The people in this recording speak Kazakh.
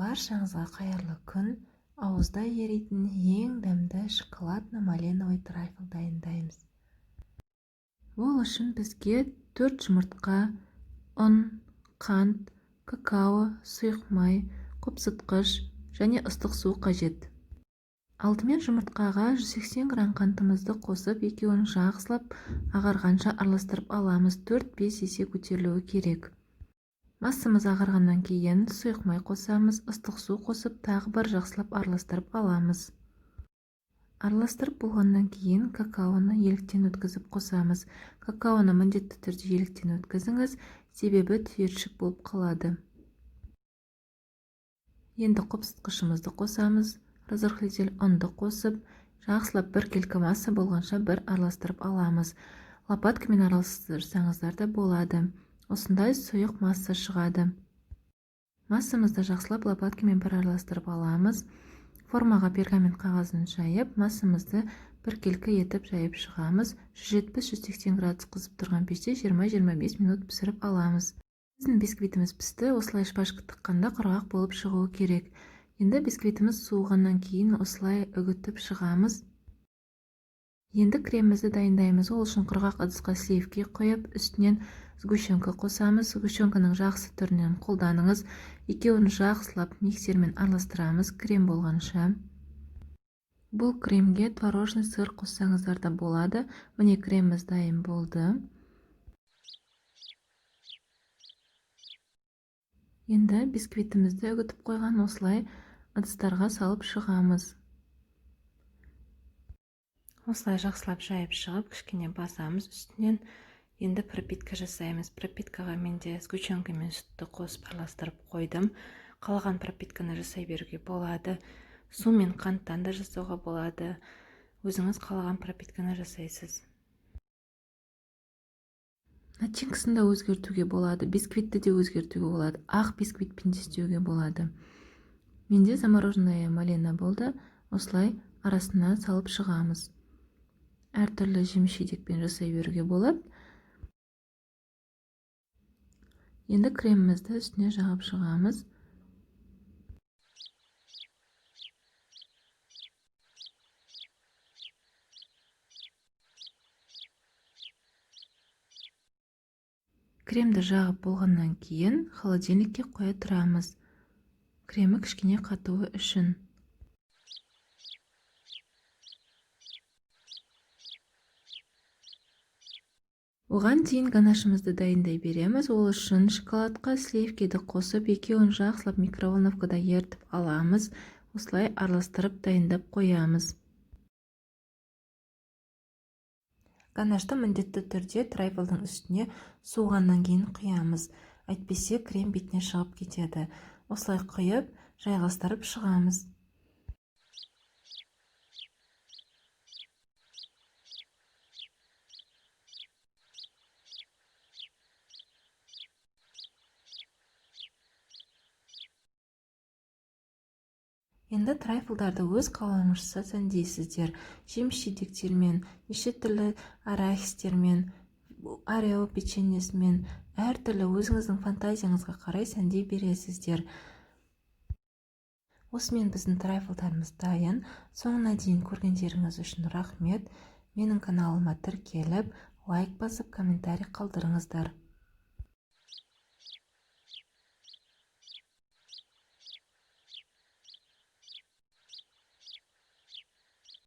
Баршаңызға қайырлы күн. Ауызда еритін ең дәмді шоколадно-малиновый трайфл дайындаймыз. Ол үшін бізге 4 жұмыртқа, ұн, қант, какао, сұйық май, қопсытқыш және ыстық су қажет. Алдымен жұмыртқаға 180 грамм қантымызды қосып, екеуін жақсылап ағарғанша араластырып аламыз. 4-5 есе көтерілуі керек. Массамыз ағарғаннан кейін сұйық май қосамыз, ыстық су қосып, тағы бір жақсылап араластырып аламыз. Араластырып болғаннан кейін какаоны еліктен өткізіп қосамыз. Какаоны міндетті түрде еліктен өткізіңіз, себебі түйіршік болып қалады. Енді қопсытқышымызды қосамыз, разрыхлитель ұнды қосып, жақсылап біркелкі масса болғанша бір араластырып аламыз. Лопаткамен араластырсаңыздар да болады. Осындай сұйық масса шығады. Массамызды жақсылап лопаткамен бір араластырып аламыз. Формаға пергамент қағазын жайып, массамызды біркелкі етіп жайып шығамыз. 170-180 градус қызып тұрған пеште 20-25 минут пісіріп аламыз. Біздің бисквитіміз пісті. Осылай шпажка тыққанда құрғақ болып шығуы керек. Енді бисквитіміз суығаннан кейін осылай үгітіп шығамыз. Енді кремімізді дайындаймыз. Ол үшін құрғақ ыдысқа сливки құйып, үстінен сгущенка қосамыз. Сгущенканың жақсы түрінен қолданыңыз. Екеуін жақсылап миксермен араластырамыз, крем болғанша. Бұл кремге творожный сыр қоссаңыздар да болады. Міне, креміміз дайын болды. Енді бисквитімізді үгітіп қойған осылай ыдыстарға салып шығамыз. Осылай жақсылап жайып шығып, кішкене басамыз үстінен. Енді пропитка жасаймыз. Пропиткаға менде сгущенка мен сүтті қосып араластырып қойдым. Қалаған пропитканы жасай беруге болады. Су мен қанттан да жасауға болады. Өзіңіз қалаған пропитканы жасайсыз. Начинкасын да өзгертуге болады, бисквитті де өзгертуге болады, ақ бисквитпен де істеуге болады. Менде замороженная малина болды. Осылай арасына салып шығамыз. Әртүрлі жеміс-жидекпен жасай беруге болады. Енді кремімізді үстіне жағып шығамыз. Кремді жағып болғаннан кейін холодильникке қоя тұрамыз. Кремі кішкене қатуы үшін. Оған дейін ганашымызды дайындай береміз. Ол үшін шоколадқа сливкиді қосып, екеуін жақсылап микроволновкада ерітіп аламыз. Осылай араластырып дайындап қоямыз. Ганашты міндетті түрде трайфлдың үстіне суығаннан кейін құямыз. Әйтпесе крем бетіне шығып кетеді. Осылай құйып, жайғастырып шығамыз. Енді трайфлдарды өз қалауыңызша сәндейсіздер. Жеміс-жидектермен, неше түрлі арахистермен, орео печеньесімен, әртүрлі өзіңіздің фантазияңызға қарай сәндей бересіздер. Осымен біздің трайфлдарымыз дайын. Соңына дейін көргендеріңіз үшін рахмет. Менің каналыма тіркеліп, лайк басып, комментарий қалдырыңыздар.